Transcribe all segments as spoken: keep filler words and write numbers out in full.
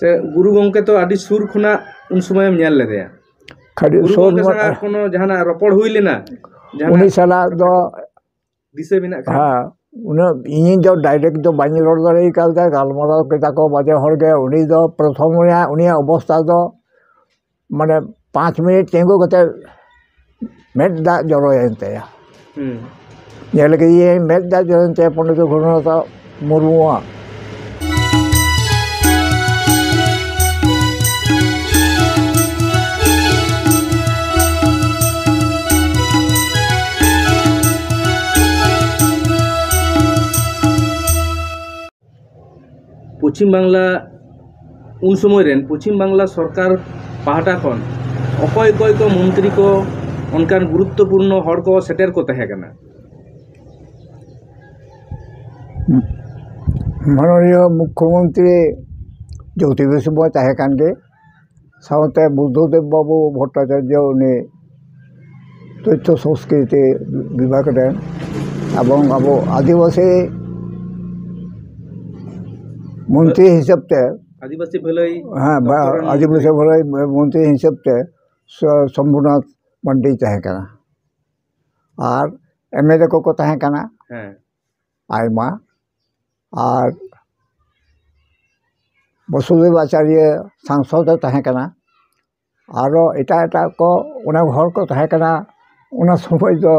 ᱥᱮ ᱜᱩᱨᱩ ᱜᱚᱢᱠᱮ ᱛᱚ ᱟᱹᱰᱤ ᱥᱩᱨ ᱠᱷᱚᱱᱟᱜ ᱩᱱ ᱥᱚᱢᱚᱭᱮᱢ ᱧᱮᱞ ᱞᱮᱫᱮᱭᱟ? ᱠᱷᱟᱹᱞᱤ ᱜᱩᱨᱩ ᱥᱩᱨ ᱜᱚᱢᱠᱮ ᱢᱟ- ᱥᱟᱞᱟᱜ ᱠᱳᱱᱳ ᱡᱟᱦᱟᱱᱟᱜ ᱨᱚᱯᱚᱲ ᱦᱩᱭ ᱞᱮᱱᱟ? ᱡᱟᱦᱟᱱᱟᱜ ᱩᱱᱤ ᱥᱟᱞᱟᱜ ᱫᱚ ᱫᱤᱥᱟᱹ ᱢᱮᱱᱟᱜ ᱠᱷᱟᱱ? ᱦᱮᱸ, ᱩᱱᱟᱹᱜ ᱤᱧ ᱫᱚ ᱰᱟᱭᱨᱮᱠᱴ ᱫᱚ ᱵᱟᱹᱧ ᱨᱚᱲ ᱫᱟᱲᱮ ᱠᱟᱣᱫᱟ᱾ ᱜᱟᱞᱢᱟᱨᱟᱣ ᱠᱮᱫᱟ ᱠᱚ ᱵᱟᱡᱮ ᱦᱚᱲ ᱜᱮ᱾ ᱩᱱᱤ ᱫᱚ ᱯᱨᱚᱛᱷᱚᱢ ᱨᱮᱭᱟᱜ ᱩᱱᱤᱭᱟᱜ ᱚᱵᱚᱥᱛᱟ ᱫᱚ ᱢᱟᱱᱮ ᱯᱟᱸᱪ ᱢᱤᱱᱤᱴ ᱛᱤᱸᱜᱩ ᱠᱟᱛᱮ ᱢᱮᱫ ᱫᱟᱜ ᱡᱚᱨᱚᱭᱮᱱ ᱛᱟᱭᱟ᱾ ᱦᱩᱸ᱾ ᱧᱮᱞ ᱠᱮᱫᱮᱭᱟᱹᱧ ᱢᱮᱫ ᱫᱟᱜ ᱡᱚᱨᱚᱭᱮᱱ ᱛᱟᱭᱟ ᱯᱚᱱᱰᱤᱛ ᱨᱚᱜᱷᱩᱱᱟᱛᱷ ᱢᱩᱨᱢᱩᱣᱟᱜ᱾ ᱯᱚᱪᱷᱤᱢ ᱵᱟᱝᱞᱟ, ᱩᱱ ᱥᱚᱢᱚᱭ ᱨᱮᱱ ᱯᱚᱪᱷᱤᱢ ᱵᱟᱝᱞᱟ ᱥᱚᱨᱠᱟᱨ ᱯᱟᱦᱴᱟ ᱠᱷᱚᱱ ᱚᱠᱚᱭ ᱚᱠᱚᱭ ᱠᱚ ᱢᱚᱱᱛᱨᱤ ᱠᱚ ᱚᱱᱠᱟᱱ ᱜᱩᱨᱩᱛᱛᱚᱯᱩᱨᱱᱚ ᱦᱚᱲ ᱠᱚ ᱥᱮᱴᱮᱨ ᱠᱚ ᱛᱟᱦᱮᱸ ᱠᱟᱱᱟ? ᱢᱟᱱᱚᱱᱤᱭᱚ ᱢᱩᱠᱷᱭᱚᱢᱚᱱᱛᱨᱤ ᱡᱳᱛᱤᱵᱟ ᱥᱩᱵᱷᱟ ᱛᱟᱦᱮᱸ ᱠᱟᱱ ᱜᱮ, ᱥᱟᱶᱛᱮ ᱵᱩᱫᱽᱫᱷᱚᱫᱮᱵ ᱵᱟᱵᱩ ᱵᱷᱚᱴᱴᱟᱪᱟᱨᱡᱚ, ᱩᱱᱤ ᱛᱚᱛᱛᱷᱚ ᱥᱚᱝᱥᱠᱨᱤᱛᱤ ᱵᱤᱵᱷᱟᱜᱽ ᱨᱮᱱ, ᱮᱵᱚᱝ ᱟᱵᱚ ᱟᱹᱫᱤᱵᱟᱹᱥᱤ ᱢᱚᱱᱛᱨᱤ ᱦᱤᱥᱟᱹᱵ ᱛᱮ, ᱟᱹᱫᱤᱵᱟᱹᱥᱤ ᱵᱷᱟᱹᱞᱟᱹᱭ ᱦᱮᱸ, ᱵᱟ-, ᱫᱚᱯᱛᱚᱨ ᱨᱮᱱ ᱟᱹᱫᱤᱵᱟᱹᱥᱤ ᱢᱚᱱᱛᱨᱤ᱾ ᱵᱷᱟᱹᱞᱟᱹᱭ ᱢᱚᱱᱛᱨᱤ ᱦᱤᱥᱟᱹᱵ ᱛᱮ ᱥᱚ-, ᱥᱚᱢᱵᱷᱩᱱᱟᱛᱷ ᱢᱟᱱᱰᱤ ᱛᱟᱦᱮᱸ ᱠᱟᱱᱟ᱾ ᱟᱨ ᱮᱢ ᱮᱞ ᱮ ᱠᱚᱠᱚ ᱛᱟᱦᱮᱸ ᱠᱟᱱᱟ ᱦᱮᱸ᱾ ᱟᱭᱢᱟ᱾ ᱟᱨ ᱵᱚᱥᱩᱫᱮᱵ ᱟᱪᱟᱨᱭᱚ ᱥᱟᱝᱥᱚᱫ ᱮ ᱛᱟᱦᱮᱸ ᱠᱟᱱᱟ᱾ ᱟᱨᱚ ᱮᱴᱟᱜ ᱮᱴᱟᱜ ᱠᱚ ᱚᱱᱮᱠ ᱦᱚᱲ ᱠᱚ ᱛᱟᱦᱮᱸ ᱠᱟᱱᱟ᱾ ᱚᱱᱟ ᱥᱚᱢᱚᱭ ᱫᱚ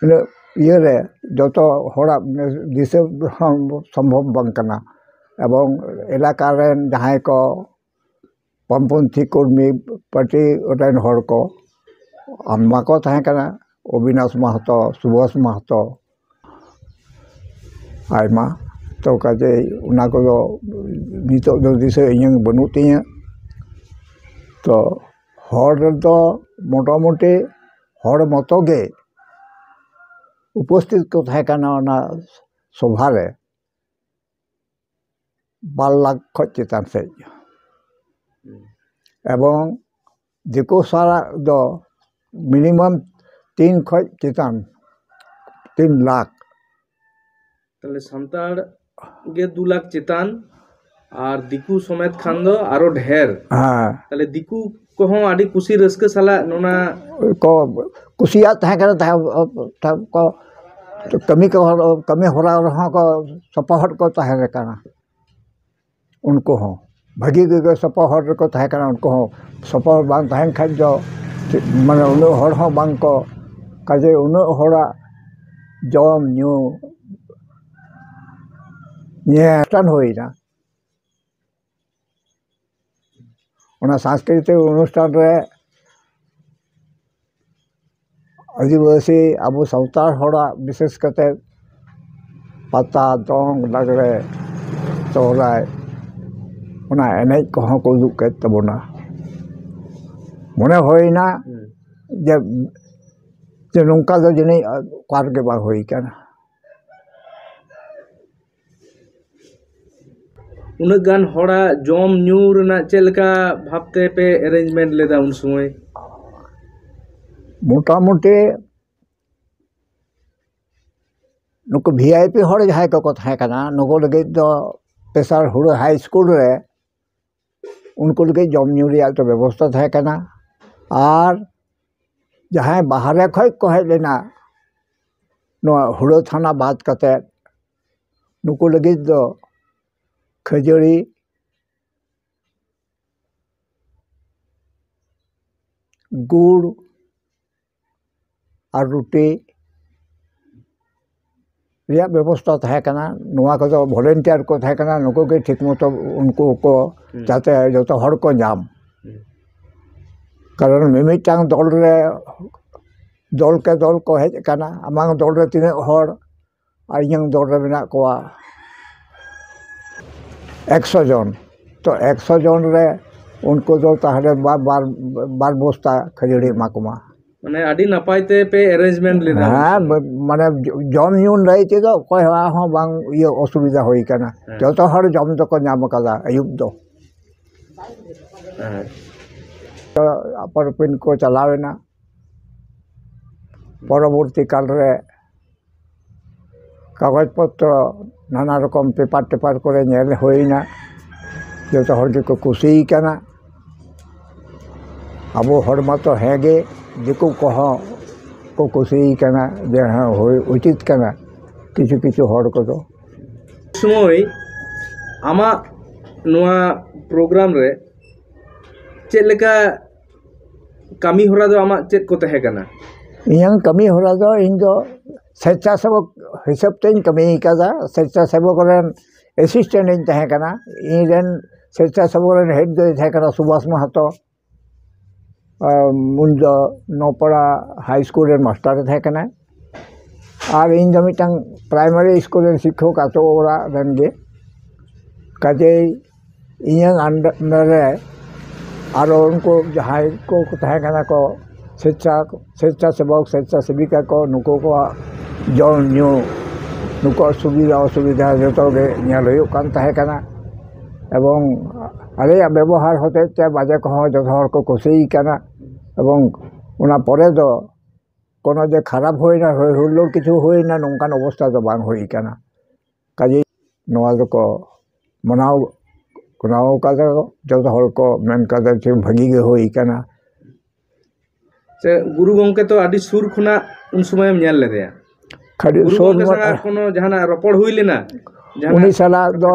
ᱩᱱᱟᱹᱜ ᱤᱭᱟᱹᱨᱮ ᱡᱚᱛᱚ ᱦᱚᱲᱟᱜ ᱫᱤᱥᱟᱹ ᱦᱚᱸ ᱥᱚᱢᱵᱷᱚᱵ ᱵᱟᱝ ᱠᱟᱱᱟ᱾ ᱮᱵᱚᱝ ᱮᱞᱟᱠᱟ ᱨᱮᱱ ᱡᱟᱦᱟᱸᱭ ᱠᱚ ᱵᱟᱢᱯᱚᱱᱛᱷᱤ ᱠᱚᱨᱢᱤ ᱯᱟᱨᱴᱤ ᱨᱮᱱ ᱦᱚᱲ ᱠᱚ ᱟᱭᱢᱟ ᱠᱚ ᱛᱟᱦᱮᱸ ᱠᱟᱱᱟ, ᱚᱵᱤᱱᱟᱥ ᱢᱟᱦᱟᱛᱚ, ᱥᱩᱵᱷᱟᱥ ᱢᱟᱦᱟᱛᱚ, ᱟᱭᱢᱟ᱾ ᱛᱚ ᱠᱟᱡᱮ ᱚᱱᱟ ᱠᱚᱫᱚ ᱱᱤᱛᱚᱜ ᱫᱚ ᱫᱤᱥᱟᱹ ᱤᱧᱟᱹᱝ ᱵᱟᱹᱱᱩᱜ ᱛᱤᱧᱟᱹ᱾ ᱛᱚ ᱦᱚᱲ ᱫᱚ ᱢᱚᱴᱟᱢᱩᱴᱤ ᱦᱚᱲ ᱢᱚᱛᱚ ᱜᱮ ᱩᱯᱚᱥᱛᱷᱤᱛ ᱠᱚ ᱛᱟᱦᱮᱸ ᱠᱟᱱᱟ ᱚᱱᱟ ᱥᱚᱵᱷᱟ ᱨᱮ᱾ ᱵᱟᱨ ᱞᱟᱠᱷ ᱠᱷᱚᱱ ᱪᱮᱛᱟᱱ ᱥᱮᱫ᱾ ᱮᱵᱚᱝ ᱫᱤᱠᱩ ᱥᱟᱞᱟᱜ ᱫᱚ ᱢᱤᱱᱤᱢᱟᱢ ᱛᱤᱱ ᱠᱷᱚᱱ ᱪᱮᱛᱟᱱ, ᱛᱤᱱ ᱞᱟᱠᱷ᱾ ᱛᱟᱦᱞᱮ ᱥᱟᱱᱛᱟᱲ ᱜᱮ ᱫᱩ ᱞᱟᱠᱷ ᱪᱮᱛᱟᱱ, ᱟᱨ ᱫᱤᱠᱩ ᱥᱚᱢᱮᱛ ᱠᱷᱟᱱ ᱫᱚ ᱟᱨᱚ ᱰᱷᱮᱨ᱾ ᱦᱮᱸ᱾ ᱛᱟᱦᱞᱮ ᱫᱤᱠᱩ ᱠᱚᱦᱚᱸ ᱟᱹᱰᱤ ᱠᱩᱥᱤ ᱨᱟᱹᱥᱠᱟᱹ ᱥᱟᱞᱟᱜ ᱱᱚᱣᱟ ᱠᱚ ᱠᱩᱥᱤᱭᱟᱜ ᱛᱟᱦᱮᱸ ᱠᱟᱱᱟ, ᱛᱟᱦᱮᱸ ᱠᱟᱹᱢᱤ ᱠᱚ, ᱠᱟᱹᱢᱤ ᱦᱚᱨᱟ ᱨᱮᱦᱚᱸ ᱠᱚ ᱥᱚᱯᱚᱦᱚᱫ ᱠᱚ ᱛᱟᱦᱮᱸ ᱠᱟᱱᱟ᱾ ᱩᱱᱠᱩ ᱦᱚᱸ ᱵᱷᱟᱹᱜᱤ ᱜᱮ ᱥᱚᱯᱚᱦᱚᱫ ᱨᱮᱠᱚ ᱛᱟᱦᱮᱸ ᱠᱟᱱᱟ᱾ ᱩᱱᱠᱩ ᱦᱚᱸ ᱥᱚᱯᱚᱦᱚᱫ ᱵᱟᱝ ᱛᱟᱦᱮᱱ ᱠᱷᱟᱡ ᱫᱚ ᱪᱮᱫ, ᱢᱟᱱᱮ ᱩᱱᱟᱹᱜ ᱦᱚᱲ ᱦᱚᱸ ᱵᱟᱝ ᱠᱚ, ᱠᱟᱡᱮ ᱩᱱᱟᱹᱜ ᱦᱚᱲᱟᱜ ᱡᱚᱢ ᱧᱩ ᱧᱮᱞ ᱦᱩᱭᱱᱟ᱾ ᱚᱱᱟ ᱥᱟᱝᱥᱠᱨᱤᱛᱤᱠ ᱚᱱᱩᱥᱴᱷᱟᱱ ᱨᱮ ᱟᱹᱫᱤᱵᱟᱹᱥᱤ ᱟᱵᱚ ᱥᱟᱱᱛᱟᱲ ᱦᱚᱲᱟᱜ ᱵᱤᱥᱮᱥ ᱠᱟᱛᱮ ᱯᱟᱛᱟ, ᱫᱚᱝ, ᱞᱟᱜᱽᱲᱮ, ᱥᱚᱦᱨᱟᱭ, ᱚᱱᱟ ᱮᱱᱮᱡ ᱠᱚᱦᱚᱸ ᱠᱚ ᱩᱫᱩᱜ ᱠᱮᱫ ᱛᱟᱵᱚᱱᱟ᱾ ᱢᱚᱱᱮ ᱦᱩᱭᱱᱟ ᱦᱩᱸ᱾ ᱡᱮ, ᱡᱮ ᱱᱚᱝᱠᱟ ᱫᱚ ᱡᱟᱹᱱᱤᱡ ᱚᱠᱟ ᱨᱮᱜᱮ ᱵᱟᱝ ᱦᱩᱭ ᱠᱟᱱᱟ᱾ ᱩᱱᱟᱹᱜ ᱜᱟᱱ ᱦᱚᱲᱟᱜ ᱡᱚᱢ ᱧᱩ ᱨᱮᱱᱟᱜ ᱪᱮᱫ ᱞᱮᱠᱟ ᱵᱷᱟᱵᱽ ᱛᱮ ᱯᱮ arrangement ᱞᱮᱫᱟ ᱩᱱ ᱥᱚᱢᱚᱭ? ᱢᱚᱴᱟᱢᱩᱴᱤ ᱱᱩᱠᱩ ᱵᱷᱤ ᱟᱭ ᱯᱤ ᱦᱚᱲ ᱡᱟᱦᱟᱸᱭ ᱠᱚᱠᱚ ᱛᱟᱦᱮᱸ ᱠᱟᱱᱟ, ᱱᱩᱠᱩ ᱞᱟᱹᱜᱤᱫ ᱫᱚ ᱯᱮᱥᱟᱨ ᱦᱩᱲᱟᱹ ᱦᱟᱭ ᱥᱠᱩᱞ ᱨᱮ ᱩᱱᱠᱩ ᱞᱟᱹᱜᱤᱫ ᱡᱚᱢ ᱧᱩ ᱨᱮᱭᱟᱜ ᱫᱚ ᱵᱮᱵᱚᱥᱛᱷᱟ ᱛᱟᱦᱮᱸ ᱠᱟᱱᱟ᱾ ᱟᱨ ᱡᱟᱦᱟᱸᱭ ᱵᱟᱦᱨᱮ ᱠᱷᱚᱡ ᱠᱚ ᱦᱮᱡ ᱞᱮᱱᱟ, ᱱᱚᱣᱟ ᱦᱩᱲᱟᱹ ᱛᱷᱟᱱᱟ ᱵᱟᱫ ᱠᱟᱛᱮ, ᱱᱩᱠᱩ ᱞᱟᱹᱜᱤᱫ ᱫᱚ ᱠᱷᱟᱹᱡᱟᱹᱲᱤ, ᱜᱩᱲ ᱟᱨ ᱨᱩᱴᱤ ᱨᱮᱭᱟᱜ ᱵᱮᱵᱚᱥᱛᱷᱟ ᱛᱟᱦᱮᱸ ᱠᱟᱱᱟ᱾ ᱱᱚᱣᱟ ᱠᱚᱫᱚ volunteer ᱠᱚ ᱛᱟᱦᱮᱸ ᱠᱟᱱᱟ, ᱱᱩᱠᱩ ᱜᱮ ᱴᱷᱤᱠ ᱢᱚᱛᱚ ᱩᱱᱠᱩ ᱠᱚ, ᱦᱩᱸ᱾ ᱡᱟᱛᱮ ᱡᱚᱛᱚ ᱦᱚᱲ ᱠᱚ ᱧᱟᱢ᱾ ᱦᱩᱸ᱾ ᱠᱟᱨᱚᱱ ᱢᱤᱢᱤᱫᱴᱟᱝ ᱫᱚᱞ ᱨᱮ, ᱫᱚᱞ ᱠᱮ ᱫᱚᱞ ᱠᱚ ᱦᱮᱡ ᱟᱠᱟᱱᱟ, ᱟᱢᱟᱝ ᱫᱚᱞ ᱨᱮ ᱛᱤᱱᱟᱹᱜ ᱦᱚᱲ ᱟᱨ ᱤᱧᱟᱹᱝ ᱫᱚᱞ ᱨᱮ ᱢᱮᱱᱟᱜ ᱠᱚᱣᱟ ᱮᱠᱥᱚ ᱡᱚᱱ, ᱛᱚ ᱮᱠᱥᱚ ᱡᱚᱱ ᱨᱮ ᱩᱱᱠᱩ ᱫᱚ ᱛᱟᱦᱞᱮ ᱵᱟᱨ, ᱵᱟᱨ, ᱵᱟᱨ ᱵᱚᱥᱛᱟ ᱠᱷᱟᱹᱡᱟᱹᱲᱤ ᱮᱢᱟ ᱠᱚᱢᱟ᱾ ᱢᱟᱱᱮ ᱟᱹᱰᱤ ᱱᱟᱯᱟᱭ ᱛᱮ ᱯᱮ arrangement ᱞᱮᱫᱟ᱾ ᱦᱮᱸ, ᱢᱟᱱᱮ ᱡᱚᱢ ᱧᱩ ᱞᱟᱹᱭ ᱛᱮᱫᱚ ᱚᱠᱚᱭ ᱦᱚᱸ ᱵᱟᱝ ᱤᱭᱟᱹ ᱚᱥᱩᱵᱤᱫᱷᱟ ᱦᱩᱭ ᱠᱟᱱᱟ᱾ ᱦᱮᱸ᱾ ᱡᱚᱛᱚ ᱦᱚᱲ ᱡᱚᱢ ᱫᱚᱠᱚ ᱧᱟᱢ ᱟᱠᱟᱫᱟ ᱟᱹᱭᱩᱵ ᱫᱚ᱾ ᱦᱮᱸ᱾ ᱛᱚ ᱟᱯᱟᱱ ᱟᱹᱯᱤᱱ ᱠᱚ ᱪᱟᱞᱟᱣ ᱮᱱᱟ᱾ ᱯᱚᱨᱚᱵᱚᱨᱛᱤ ᱠᱟᱞ ᱨᱮ ᱠᱟᱜᱚᱡᱽ ᱯᱚᱛᱨᱚ ᱱᱟᱱᱟ ᱨᱚᱠᱚᱢ ᱯᱮᱯᱟᱨ ᱴᱮᱯᱟᱨ ᱠᱚᱨᱮ ᱧᱮᱞ ᱦᱩᱭᱱᱟ᱾ ᱡᱚᱛᱚ ᱦᱚᱲ ᱜᱮᱠᱚ ᱠᱩᱥᱤᱭ ᱠᱟᱱᱟ᱾ ᱟᱵᱚ ᱦᱚᱲ ᱢᱟᱛᱚ ᱦᱮᱸ ᱜᱮ, ᱫᱤᱠᱩ ᱠᱚᱦᱚᱸ ᱠᱚ ᱠᱩᱥᱤᱭ ᱠᱟᱱᱟ ᱡᱮ ᱦᱮᱸ, ᱦᱩᱭ ᱩᱪᱤᱛ ᱠᱟᱱᱟ ᱠᱤᱪᱷᱩ ᱠᱤᱪᱷᱩ ᱦᱚᱲ ᱠᱚᱫᱚ᱾ ᱥᱚᱢᱚᱭ ᱟᱢᱟᱜ ᱱᱚᱣᱟ ᱯᱨᱳᱜᱨᱟᱢ ᱨᱮ ᱪᱮᱫ ᱞᱮᱠᱟ ᱠᱟᱹᱢᱤ ᱦᱚᱨᱟ ᱫᱚ ᱟᱢᱟᱜ ᱪᱮᱫ ᱠᱚ ᱛᱟᱦᱮᱸ ᱠᱟᱱᱟ? ᱤᱧᱟᱹᱜ ᱠᱟᱹᱢᱤ ᱦᱚᱨᱟ ᱫᱚ, ᱤᱧ ᱫᱚ ᱥᱮᱪᱪᱟᱥᱮᱵᱚᱠ ᱦᱤᱥᱟᱹᱵ ᱛᱮᱧ ᱠᱟᱹᱢᱤ ᱠᱟᱫᱟ᱾ ᱥᱮᱪᱪᱟᱥᱮᱵᱚᱠ ᱨᱮᱱ ᱮᱥᱤᱥᱴᱮᱱᱴ ᱤᱧ ᱛᱟᱦᱮᱸ ᱠᱟᱱᱟ᱾ ᱤᱧ ᱨᱮᱱ ᱥᱮᱪᱪᱟᱥᱮᱵᱚᱠ ᱨᱮᱱ ᱦᱮᱰ ᱫᱚᱭ ᱛᱟᱦᱮᱸ ᱠᱟᱱᱟ ᱥᱩᱵᱷᱟᱥ ᱢᱟᱦᱟᱛᱚ᱾ ᱟᱨ ᱩᱱᱤ ᱫᱚ ᱱᱚᱯᱟᱲᱟ ᱦᱟᱭ ᱥᱠᱩᱞ ᱨᱮᱱ ᱢᱟᱥᱴᱟᱨ ᱮ ᱛᱟᱦᱮᱸ ᱠᱟᱱᱟᱭ᱾ ᱟᱨ ᱤᱧ ᱫᱚ ᱢᱤᱫᱴᱟᱝ ᱯᱨᱟᱭᱢᱟᱨᱤ ᱥᱠᱩᱞ ᱨᱮᱱ ᱥᱤᱠᱠᱷᱚᱠ, ᱟᱛᱳ ᱚᱲᱟᱜ ᱨᱮᱱ ᱜᱮ᱾ ᱠᱟᱡᱮᱭ ᱤᱧᱟᱹᱝ ᱟᱱᱰᱟᱨ ᱨᱮ ᱟᱨᱚ ᱩᱱᱠᱩ ᱡᱟᱦᱟᱸᱭ ᱠᱚ ᱛᱟᱦᱮᱸ ᱠᱟᱱᱟ ᱠᱚ, ᱥᱮᱪᱪᱷᱟ ᱥᱮᱪᱪᱷᱟ ᱥᱮᱵᱚᱠ, ᱥᱮᱪᱪᱷᱟ ᱥᱮᱵᱤᱠᱟ ᱠᱚ, ᱱᱩᱠᱩ ᱠᱚᱣᱟᱜ ᱡᱚᱢ ᱧᱩ, ᱱᱩᱠᱩᱣᱟᱜ ᱥᱩᱵᱤᱫᱷᱟ ᱚᱥᱩᱵᱤᱫᱷᱟ ᱡᱚᱛᱚ ᱜᱮ ᱧᱮᱞ ᱦᱩᱭᱩᱜ ᱠᱟᱱ ᱛᱟᱦᱮᱸ ᱠᱟᱱᱟ᱾ ᱮᱵᱚᱝ ᱟᱞᱮᱭᱟᱜ ᱵᱮᱵᱚᱦᱟᱨ ᱦᱚᱛᱮᱡ ᱛᱮ ᱵᱟᱡᱮ ᱠᱚᱦᱚᱸ ᱡᱚᱛᱚ ᱦᱚᱲ ᱠᱚ ᱠᱩᱥᱤᱭ ᱠᱟᱱᱟ᱾ ᱮᱵᱚᱝ ᱚᱱᱟ ᱯᱚᱨᱮ ᱫᱚ ᱠᱳᱱᱳ ᱡᱮ ᱠᱷᱟᱨᱟᱯ ᱦᱩᱭᱱᱟ, ᱦᱩᱭ ᱦᱩᱞᱞᱩᱲ ᱠᱤᱪᱷᱩ ᱦᱩᱭᱱᱟ, ᱱᱚᱝᱠᱟᱱ ᱚᱵᱚᱥᱛᱷᱟ ᱫᱚ ᱵᱟᱝ ᱦᱩᱭ ᱠᱟᱱᱟ᱾ ᱠᱟᱡᱮ ᱱᱚᱣᱟ ᱫᱚᱠᱚ ᱢᱟᱱᱟᱣ ᱢᱟᱱᱟᱣ ᱠᱟᱫᱟ ᱠᱚ, ᱡᱚᱛᱚ ᱦᱚᱲ ᱠᱚ ᱢᱮᱱ ᱠᱟᱫᱟ ᱡᱮ ᱵᱷᱟᱹᱜᱤ ᱜᱮ ᱦᱩᱭ ᱠᱟᱱᱟ᱾ ᱥᱮ ᱜᱩᱨᱩ ᱜᱚᱢᱠᱮ ᱛᱚ ᱟᱹᱰᱤ ᱥᱩᱨ ᱠᱷᱚᱱᱟᱜ ᱩᱱ ᱥᱚᱢᱚᱭᱮᱢ ᱧᱮᱞ ᱞᱮᱫᱮᱭᱟ? ᱠᱷᱟᱹᱞᱤ ᱜᱩᱨᱩ ᱥᱩᱨ ᱜᱚᱢᱠᱮ ᱢᱟ- ᱥᱟᱞᱟᱜ ᱠᱳᱱᱳ ᱡᱟᱦᱟᱱᱟᱜ ᱨᱚᱯᱚᱲ ᱦᱩᱭ ᱞᱮᱱᱟ? ᱡᱟᱦᱟᱱᱟᱜ ᱩᱱᱤ ᱥᱟᱞᱟᱜ ᱫᱚ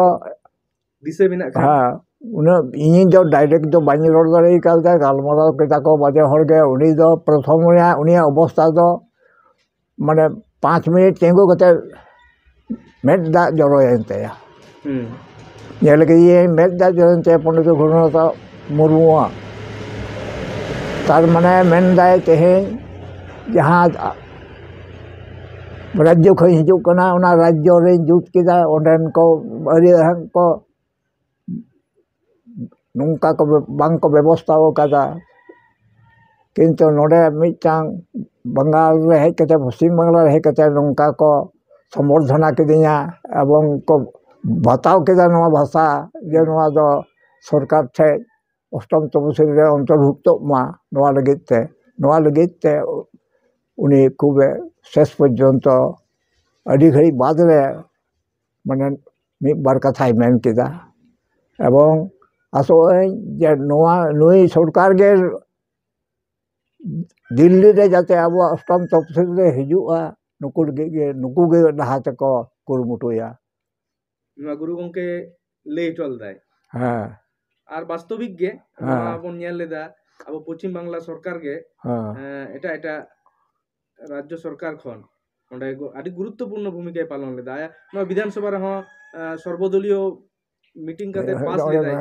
ᱫᱤᱥᱟᱹ ᱢᱮᱱᱟᱜ ᱠᱷᱟᱱ? ᱦᱮᱸ, ᱩᱱᱟᱹᱜ ᱤᱧ ᱫᱚ ᱰᱟᱭᱨᱮᱠᱴ ᱫᱚ ᱵᱟᱹᱧ ᱨᱚᱲ ᱫᱟᱲᱮ ᱠᱟᱣᱫᱟ᱾ ᱜᱟᱞᱢᱟᱨᱟᱣ ᱠᱮᱫᱟ ᱠᱚ ᱵᱟᱡᱮ ᱦᱚᱲ ᱜᱮ᱾ ᱩᱱᱤ ᱫᱚ ᱯᱨᱚᱛᱷᱚᱢ ᱨᱮᱭᱟᱜ ᱩᱱᱤᱭᱟᱜ ᱚᱵᱚᱥᱛᱷᱟ ᱫᱚ ᱢᱟᱱᱮ ᱯᱟᱸᱪ ᱢᱤᱱᱤᱴ ᱛᱤᱸᱜᱩ ᱠᱟᱛᱮ ᱢᱮᱫ ᱫᱟᱜ ᱡᱚᱨᱚᱭᱮᱱ ᱛᱟᱭᱟ᱾ ᱦᱩᱸ᱾ ᱧᱮᱞ ᱠᱮᱫᱮᱭᱟᱹᱧ ᱢᱮᱫ ᱫᱟᱜ ᱡᱚᱨᱚᱭᱮᱱ ᱛᱟᱭᱟ ᱯᱚᱱᱰᱤᱛ ᱨᱚᱜᱷᱩᱱᱟᱛᱷ ᱢᱩᱨᱢᱩᱣᱟᱜ᱾ ᱛᱟᱨ ᱢᱟᱱᱮ ᱢᱮᱱᱫᱟᱭ ᱛᱮᱦᱮᱧ ᱡᱟᱦᱟᱸ ᱨᱟᱡᱽᱡᱚ ᱠᱷᱚᱱ ᱦᱤᱡᱩᱜ ᱠᱟᱱᱟ, ᱚᱱᱟ ᱨᱟᱡᱽᱡᱚ ᱨᱮᱧ ᱡᱩᱛ ᱠᱮᱫᱟ, ᱚᱸᱰᱮᱱ ᱠᱚ ᱟᱹᱨᱤ ᱠᱚ ᱱᱚᱝᱠᱟ ᱠᱚ ᱵᱮ- ᱵᱟᱝ ᱠᱚ ᱵᱮᱵᱚᱥᱛᱷᱟ ᱟᱠᱟᱫᱟ᱾ ᱠᱤᱱᱛᱩ ᱱᱚᱰᱮ ᱢᱤᱫᱴᱟᱝ ᱵᱟᱝᱜᱟᱞ ᱨᱮ ᱦᱮᱡ ᱠᱟᱛᱮ, ᱯᱚᱥᱪᱤᱢ ᱵᱟᱝᱞᱟ ᱨᱮ ᱦᱮᱡ ᱠᱟᱛᱮ ᱱᱚᱝᱠᱟ ᱠᱚ ᱥᱚᱢᱵᱚᱨᱫᱷᱚᱱᱟ ᱠᱤᱫᱤᱧᱟ ᱮᱵᱚᱝ ᱠᱚ ᱵᱟᱛᱟᱣ ᱠᱮᱫᱟ ᱱᱚᱣᱟ ᱵᱷᱟᱥᱟ, ᱡᱮ ᱱᱚᱣᱟ ᱫᱚ ᱥᱚᱨᱠᱟᱨ ᱴᱷᱮᱡ ᱚᱥᱴᱚᱢ ᱛᱚᱯᱚᱥᱤᱞ ᱨᱮ ᱚᱱᱛᱚᱨᱵᱷᱩᱠᱛᱚᱜ ᱢᱟ ᱱᱚᱣᱟ ᱞᱟᱹᱜᱤᱫ ᱛᱮ᱾ ᱱᱚᱣᱟ ᱞᱟᱹᱜᱤᱫ ᱛᱮ ᱩᱱᱤ ᱠᱷᱩᱵᱮ ᱥᱮᱥ ᱯᱚᱨᱡᱚᱱᱛᱚ ᱟᱹᱰᱤ ᱜᱷᱟᱹᱲᱤᱡ ᱵᱟᱫᱽ ᱨᱮ ᱢᱟᱱᱮ ᱢᱤᱫ ᱵᱟᱨ ᱠᱟᱛᱷᱟᱭ ᱢᱮᱱ ᱠᱮᱫᱟ᱾ ᱮᱵᱚᱝ ᱟᱥᱚᱜ ᱟᱹᱧ ᱡᱮ ᱱᱚᱣᱟ, ᱱᱩᱭ ᱥᱚᱨᱠᱟᱨ ᱜᱮ ᱫᱤᱞᱞᱤ ᱨᱮ ᱡᱟᱛᱮ ᱟᱵᱚᱣᱟᱜ ᱚᱥᱴᱚᱢ ᱛᱚᱯᱥᱤᱞ ᱨᱮ ᱦᱤᱡᱩᱜᱼᱟ, ᱱᱩᱠᱩ ᱞᱟᱹᱜᱤᱫ ᱜᱮ, ᱱᱩᱠᱩ ᱜᱮ ᱞᱟᱦᱟ ᱛᱮᱠᱚ ᱠᱩᱨᱩᱢᱩᱴᱩᱭᱟ᱾ ᱱᱚᱣᱟ ᱜᱩᱨᱩ ᱜᱚᱢᱠᱮ ᱞᱟᱹᱭ ᱦᱚᱴᱚ ᱞᱮᱫᱟᱭ᱾ ᱦᱮᱸ᱾ ᱟᱨ ᱵᱟᱥᱛᱚᱵᱤᱠ ᱜᱮ ᱱᱚᱣᱟ ᱵᱚᱱ ᱧᱮᱞ ᱞᱮᱫᱟ, ᱟᱵᱚ ᱯᱚᱪᱷᱤᱢ ᱵᱟᱝᱞᱟ ᱥᱚᱨᱠᱟᱨ ᱜᱮ ᱦᱮᱸ᱾ ᱮᱸ, ᱮᱴᱟᱜ ᱮᱴᱟᱜ ᱨᱟᱡᱽᱡᱚ ᱥᱚᱨᱠᱟᱨ ᱠᱷᱚᱱ ᱚᱸᱰᱮ ᱜᱚ- ᱟᱹᱰᱤ ᱜᱩᱨᱩᱛᱛᱚᱯᱩᱨᱱᱚ ᱵᱷᱩᱢᱤᱠᱟᱭ ᱯᱟᱞᱚᱱ ᱞᱮᱫᱟ᱾ ᱟᱭᱟᱜ ᱱᱚᱣᱟ ᱵᱤᱫᱷᱟᱱ ᱥᱚᱵᱷᱟ ᱨᱮᱦᱚᱸ ᱮᱸ, ᱥᱚᱨᱵᱚᱫᱚᱞᱤᱭᱚ ᱢᱤᱴᱤᱝ ᱠᱟᱛᱮ ᱯᱟᱥ ᱞᱮᱫᱟᱭ᱾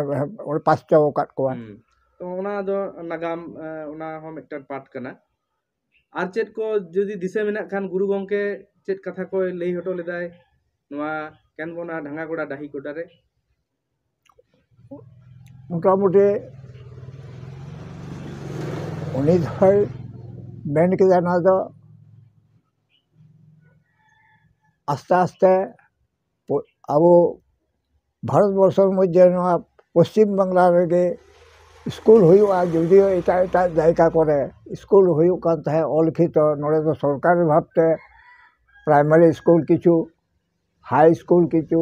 ᱚᱸᱰᱮ ᱯᱟᱥ ᱦᱚᱪᱚ ᱟᱠᱟᱫ ᱠᱚᱣᱟ᱾ ᱦᱩᱸ᱾ ᱛᱚ ᱚᱱᱟ ᱫᱚ ᱱᱟᱜᱟᱢ, ᱮᱸ, ᱚᱱᱟ ᱦᱚᱸ ᱢᱤᱫᱴᱟᱝ ᱯᱟᱨᱴ ᱠᱟᱱᱟ᱾ ᱟᱨ ᱪᱮᱫ ᱠᱚ ᱡᱩᱫᱤ ᱫᱤᱥᱟᱹ ᱢᱮᱱᱟᱜ ᱠᱷᱟᱱ ᱜᱩᱨᱩ ᱜᱚᱢᱠᱮ ᱪᱮᱫ ᱠᱟᱛᱷᱟ ᱠᱚᱭ ᱞᱟᱹᱭ ᱦᱚᱴᱚ ᱞᱮᱫᱟᱭ ᱱᱚᱣᱟ ᱠᱮᱱᱵᱚᱱᱟ ᱰᱷᱟᱝᱜᱟᱜᱚᱲᱟ ᱰᱟᱹᱦᱤ ᱜᱚᱰᱟ ᱨᱮ? ᱢᱚᱴᱟᱢᱩᱴᱤ ᱩᱱᱤ ᱫᱚᱭ ᱢᱮᱱ ᱠᱮᱫᱟ, ᱱᱚᱣᱟ ᱫᱚ ᱟᱥᱛᱮ ᱟᱥᱛᱮ ᱯᱚ- ᱟᱵᱚ ᱵᱷᱟᱨᱚᱛ ᱵᱚᱨᱥᱚ ᱢᱚᱫᱽᱫᱷᱮ ᱱᱚᱣᱟ ᱯᱚᱥᱪᱤᱢ ᱵᱟᱝᱞᱟ ᱨᱮᱜᱮ ᱥᱠᱩᱞ ᱦᱩᱭᱩᱜᱼᱟ, ᱡᱩᱫᱤᱭᱳ ᱮᱴᱟᱜ ᱮᱴᱟᱜ ᱡᱟᱭᱜᱟ ᱠᱚᱨᱮ ᱥᱠᱩᱞ ᱦᱩᱭᱩᱜ ᱠᱟᱱ ᱛᱟᱦᱮᱸᱫ ᱚᱞ ᱞᱤᱠᱷᱤᱛᱚ, ᱱᱚᱰᱮ ᱫᱚ ᱥᱚᱨᱠᱟᱨᱤ ᱵᱷᱟᱵᱽᱛᱮ ᱯᱨᱟᱭᱢᱟᱨᱤ ᱥᱠᱩᱞ ᱠᱤᱪᱷᱩ, ᱦᱟᱭ ᱥᱠᱩᱞ ᱠᱤᱪᱷᱩ,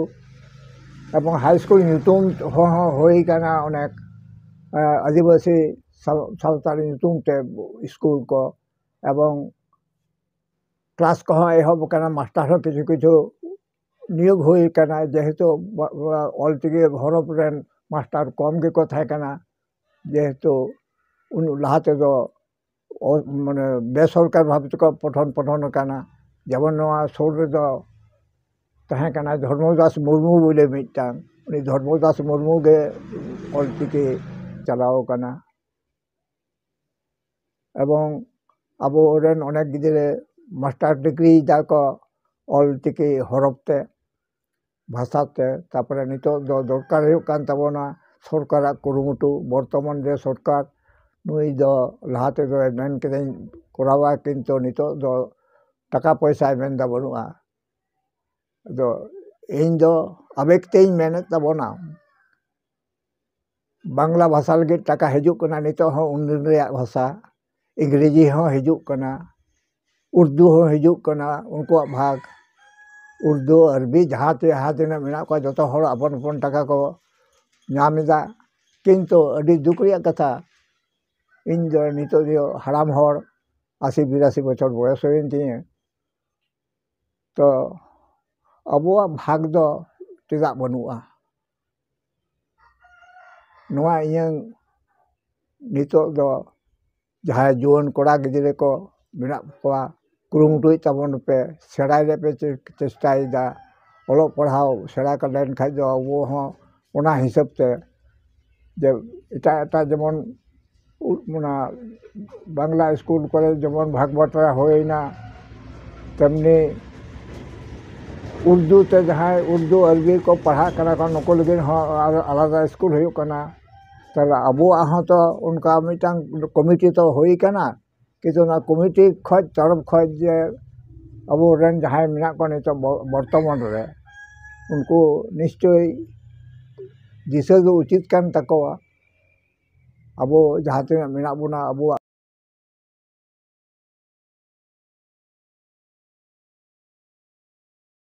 ᱮᱵᱚᱝ ᱦᱟᱭ ᱥᱠᱩᱞ ᱧᱩᱛᱩᱢ ᱦᱚᱸ ᱦᱩᱭ ᱠᱟᱱᱟ ᱚᱱᱮᱠ, ᱮ, ᱟᱹᱫᱤᱵᱟᱹᱥᱤ ᱥᱟᱶ- ᱥᱟᱶᱛᱟᱞ ᱧᱩᱛᱩᱢ ᱛᱮ ᱥᱠᱩᱞ ᱠᱚ, ᱮᱵᱚᱝ ᱠᱞᱟᱥ ᱠᱚᱦᱚᱸ ᱮᱦᱚᱵ ᱟᱠᱟᱱᱟ, ᱢᱟᱥᱴᱟᱨ ᱦᱚᱸ ᱠᱤᱪᱷᱩ ᱠᱤᱪᱷᱩ ᱱᱤᱭᱳᱜᱽ ᱦᱩᱭ ᱟᱠᱟᱱᱟ, ᱡᱮᱦᱮᱛᱩ ᱵᱟ- ᱵᱟ- ᱚᱞᱪᱤᱠᱤ ᱦᱚᱨᱚᱯ ᱨᱮᱱ ᱢᱟᱥᱴᱟᱨ ᱠᱚᱢ ᱜᱮᱠᱚ ᱛᱟᱦᱮᱸ ᱠᱟᱱᱟ, ᱡᱮᱦᱮᱛᱩ ᱩᱱ ᱞᱟᱦᱟ ᱛᱮᱫᱚ ᱚ- ᱢᱟᱱᱮ ᱵᱮᱥᱚᱨᱠᱟᱨ ᱵᱷᱟᱵᱽ ᱛᱮᱠᱚ ᱯᱚᱴᱷᱚᱱ ᱯᱚᱴᱷᱚᱱ ᱟᱠᱟᱱᱟ᱾ ᱡᱮᱢᱚᱱ ᱱᱚᱣᱟ ᱥᱩᱨ ᱨᱮᱫᱚ ᱛᱟᱦᱮᱸ ᱠᱟᱱᱟ ᱫᱷᱚᱨᱢᱚᱫᱟᱥ ᱢᱩᱨᱢᱩ ᱵᱚᱞᱮ ᱢᱤᱫᱴᱟᱝ, ᱩᱱᱤ ᱫᱷᱚᱨᱢᱚᱫᱟᱥ ᱢᱩᱨᱢᱩ ᱜᱮ ᱚᱞᱪᱤᱠᱤ ᱪᱟᱞᱟᱣ ᱟᱠᱟᱱᱟ᱾ ᱮᱵᱚᱝ ᱟᱵᱚ ᱨᱮᱱ ᱚᱱᱮᱠ ᱜᱤᱫᱽᱨᱟᱹ ᱢᱟᱥᱴᱟᱨ ᱰᱤᱜᱽᱨᱤᱭ ᱫᱟ ᱠᱚ ᱚᱞᱪᱤᱠᱤ ᱦᱚᱨᱚᱯ ᱛᱮ, ᱵᱷᱟᱥᱟ ᱛᱮ᱾ ᱛᱟᱯᱚᱨᱮ ᱱᱤᱛᱚᱜ ᱫᱚ ᱫᱚᱨᱠᱟᱨ ᱦᱩᱭᱩᱜ ᱠᱟᱱ ᱛᱟᱵᱚᱱᱟ ᱥᱚᱨᱠᱟᱨᱟᱜ ᱠᱩᱨᱩᱢᱩᱴᱩ᱾ ᱵᱚᱨᱛᱚᱢᱟᱱ ᱡᱮ ᱥᱚᱨᱠᱟᱨ, ᱱᱩᱭ ᱫᱚ ᱞᱟᱦᱟ ᱛᱮᱫᱚ ᱢᱮᱱ ᱠᱮᱫᱟᱹᱧ ᱠᱚᱨᱟᱣᱟ, ᱠᱤᱱᱛᱩ ᱱᱤᱛᱚᱜ ᱫᱚ ᱴᱟᱠᱟ ᱯᱚᱭᱥᱟᱭ ᱢᱮᱱᱫᱟ ᱵᱟᱹᱱᱩᱜᱼᱟ᱾ ᱟᱫᱚ ᱤᱧ ᱫᱚ ᱟᱵᱮᱜᱽ ᱛᱮᱧ ᱢᱮᱱᱮᱫ ᱛᱟᱵᱚᱱᱟ, ᱵᱟᱝᱞᱟ ᱵᱷᱟᱥᱟ ᱞᱟᱹᱜᱤᱫ ᱴᱟᱠᱟ ᱦᱤᱡᱩᱜ ᱠᱟᱱᱟ, ᱱᱤᱛᱚᱜ ᱦᱚᱸ ᱩᱱᱫᱤᱱ ᱨᱮᱭᱟᱜ ᱵᱷᱟᱥᱟ, ᱤᱝᱨᱮᱡᱤ ᱦᱚᱸ ᱦᱤᱡᱩᱜ ᱠᱟᱱᱟ, ᱩᱨᱫᱩ ᱦᱚᱸ ᱦᱤᱡᱩᱜ ᱠᱟᱱᱟ, ᱩᱱᱠᱩᱣᱟᱜ ᱵᱷᱟᱜᱽ᱾ ᱩᱨᱫᱩ, ᱟᱨᱵᱤ, ᱡᱟᱦᱟᱸ ᱛᱮ-, ᱡᱟᱦᱟᱸ ᱛᱤᱱᱟᱹᱜ ᱢᱮᱱᱟᱜ ᱠᱚᱣᱟ, ᱡᱚᱛᱚ ᱦᱚᱲ ᱟᱯᱚᱱ ᱟᱯᱚᱱ ᱴᱟᱠᱟ ᱠᱚ ᱧᱟᱢ ᱮᱫᱟ᱾ ᱠᱤᱱᱛᱩ ᱟᱹᱰᱤ ᱫᱩᱠ ᱨᱮᱭᱟᱜ ᱠᱟᱛᱷᱟ, ᱤᱧ ᱫᱚ ᱱᱤᱛᱚᱜ ᱫᱚ ᱦᱟᱲᱟᱢ ᱦᱚᱲ, ᱟᱥᱤ ᱵᱤᱨᱟᱥᱤ ᱵᱚᱪᱷᱚᱨ ᱵᱚᱭᱚᱥ ᱦᱩᱭᱮᱱ ᱛᱤᱧᱟᱹ᱾ ᱛᱚ ᱟᱵᱚᱣᱟᱜ ᱵᱷᱟᱜᱽ ᱫᱚ ᱪᱮᱫᱟᱜ ᱵᱟᱹᱱᱩᱜᱼᱟ? ᱱᱚᱣᱟ ᱤᱧᱟᱹᱝ ᱱᱤᱛᱚᱜ ᱫᱚ ᱡᱟᱦᱟᱸᱭ ᱡᱩᱣᱟᱹᱱ ᱠᱚᱲᱟ ᱜᱤᱫᱽᱨᱟᱹ ᱠᱚ ᱢᱮᱱᱟᱜ ᱠᱚᱣᱟ, ᱠᱩᱨᱩᱢᱩᱴᱩᱭ ᱛᱟᱵᱚᱱ ᱯᱮ, ᱥᱮᱬᱟᱭ ᱨᱮᱭᱟᱜ ᱯᱮ ᱪᱮ-, ᱪᱮᱥᱴᱟᱭᱮᱫᱟ᱾ ᱚᱞᱚᱜ ᱯᱟᱲᱦᱟᱣ ᱥᱮᱬᱟ ᱞᱮᱱ ᱠᱷᱟᱡ ᱫᱚ ᱟᱵᱚ ᱦᱚᱸ ᱚᱱᱟ ᱦᱤᱥᱟᱹᱵ ᱛᱮ, ᱡᱮ ᱮᱴᱟᱜ ᱮᱴᱟᱜ ᱡᱮᱢᱚᱱ ᱩ-, ᱚᱱᱟ ᱵᱟᱝᱞᱟ ᱥᱠᱩᱞ ᱠᱚᱨᱮ ᱡᱮᱢᱚᱱ ᱵᱷᱟᱜᱽ ᱵᱟᱴᱨᱟ ᱦᱩᱭᱱᱟ, ᱛᱮᱢᱱᱤ ᱩᱨᱫᱩ ᱛᱮ ᱡᱟᱦᱟᱸᱭ ᱩᱨᱫᱩ ᱟᱨᱵᱤ ᱠᱚ ᱯᱟᱲᱦᱟᱜ ᱠᱟᱱᱟ ᱠᱚ, ᱱᱩᱠᱩ ᱞᱟᱹᱜᱤᱫ ᱦᱚᱸ ᱟᱨ ᱟᱞᱟᱫᱟ ᱥᱠᱩᱞ ᱦᱩᱭᱩᱜ ᱠᱟᱱᱟ᱾ ᱛᱟᱦᱞᱮ ᱟᱵᱚᱣᱟᱜ ᱦᱚᱸ ᱛᱚ ᱚᱱᱠᱟ ᱢᱤᱫᱴᱟᱝ ᱠᱚᱢᱤᱴᱤ ᱛᱚ ᱦᱩᱭ ᱠᱟᱱᱟ, ᱠᱤᱱᱛᱩ ᱚᱱᱟ ᱠᱚᱢᱤᱴᱤ ᱠᱷᱚᱡ, ᱛᱚᱨᱚᱯ ᱠᱷᱚᱡ ᱡᱮ ᱟᱵᱚᱨᱮᱱ ᱡᱟᱦᱟᱸᱭ ᱢᱮᱱᱟᱜ ᱠᱚᱣᱟ ᱱᱤᱛᱚᱜ ᱵᱚ-, ᱵᱚᱨᱛᱚᱢᱟᱱ ᱨᱮ, ᱩᱱᱠᱩ ᱱᱤᱥᱪᱳᱭ ᱫᱤᱥᱟᱹ ᱫᱚ ᱩᱪᱤᱛ ᱠᱟᱱ ᱛᱟᱠᱚᱣᱟ᱾ ᱟᱵᱚ ᱡᱟᱦᱟᱸ ᱛᱤᱱᱟᱹᱜ ᱢᱮᱱᱟᱜ ᱵᱚᱱᱟ, ᱟᱵᱚᱣᱟᱜ